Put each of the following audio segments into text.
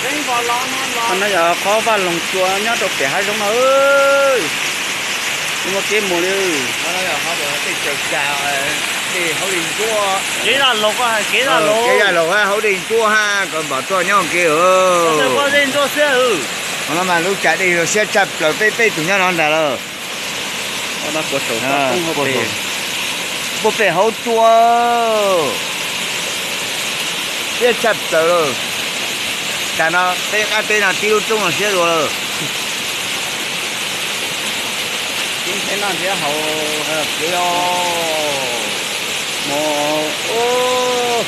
Qhov no yog qhov vaj loog tsua nyob rau pem hav zoov no. Muaj kev mus li. Kev vaj loog, kev vaj loog, kev vaj loog hauv dej ntsuab hab, kom npam tuaj nyob kev. Qhov no mas lub tsam dej siab tshaj plaws peb peb tug nyob no ntag lawm. Puag pem hauv tsua siab tshaj plaws lawm. Tsam no peb qab teb no tib lub roob no siab dua lawm. Tib nrhiav noj nrhiav haus, mus,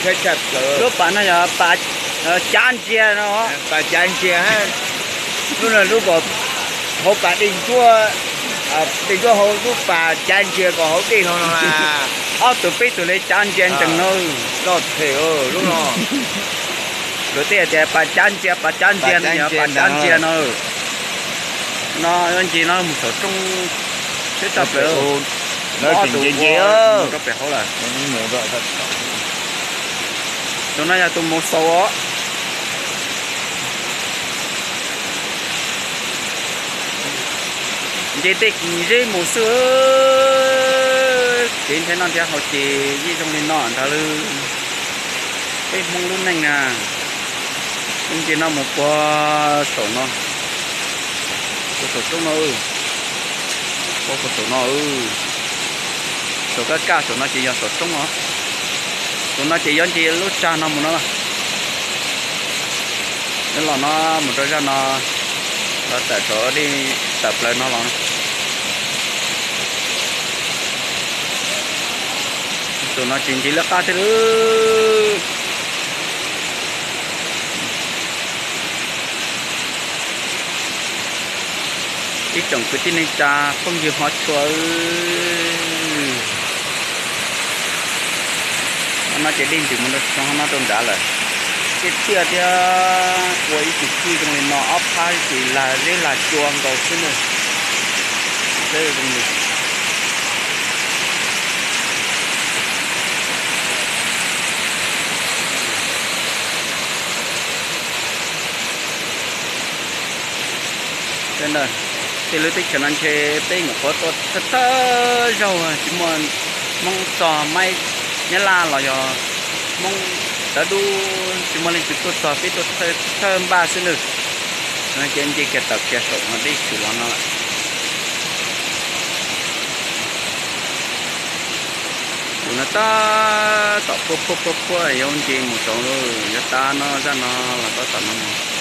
siab tshaj plaws. Lub pas no yog pas Cav Ntsia no. Pas Cav Ntsia, lub no lub pas hauv pas dej ntsuab, dej ntsuab hauv lub pas Cav Ntsia kom hauv dej no no na. Ob tug peb tug li Cav Ntsia ntsees no. Loj them lub no. Luag tej tias pas Cav Ntsia, pas Cav Ntsia no yog pas Cav Ntsia no. No ncig no mus saum roob, siab tshaj plaws. Lawv tseem nce nce rau pem hauv lawm. Tus no yog tus mus xaus os. Nce tej kis zeb mus xwb. Kev nrhiav noj nrhiav haus ces yeej zoo li no ntag lawm. Peb Hmoob lub neej na, nce no mus puag saum no, puag saum roob no, puag saum no, saum kaj kaj saum no ces yog saum roob no. Saum no ces yuav nce lub tsag no mus no. Nyob los no mus rau zaj no, los tawm saum dej, tawm plaws no los. Saum no tsis nce lub qab thiab lawm. Ib tsoom kwv tij neej tsa phooj ywg hmov tshua, no ces dej ntws mus rau no rau nrad lawm. Tiaj tiaj thiab ua ib tug kwj zoo li no ob phab ces lag zeb lag tsua nkaus xwb na. Tej lub teb chaws no ntshe peb nyuam qhuav tuaj thawj thawj zaug tsis muaj Hmoob txog, Maiv Nyab Laj los yog Hmoob tawv dub tsis muaj leej twg tuaj txog, peb tuaj thawj npaj xwb nawb. No ces nce kiag tawm kiag saum no deb tshwm los no lawm. Tus no tab tom puag puag puag puag yuav nce mus saud, yuav tas no zaj no los tab tom no mus.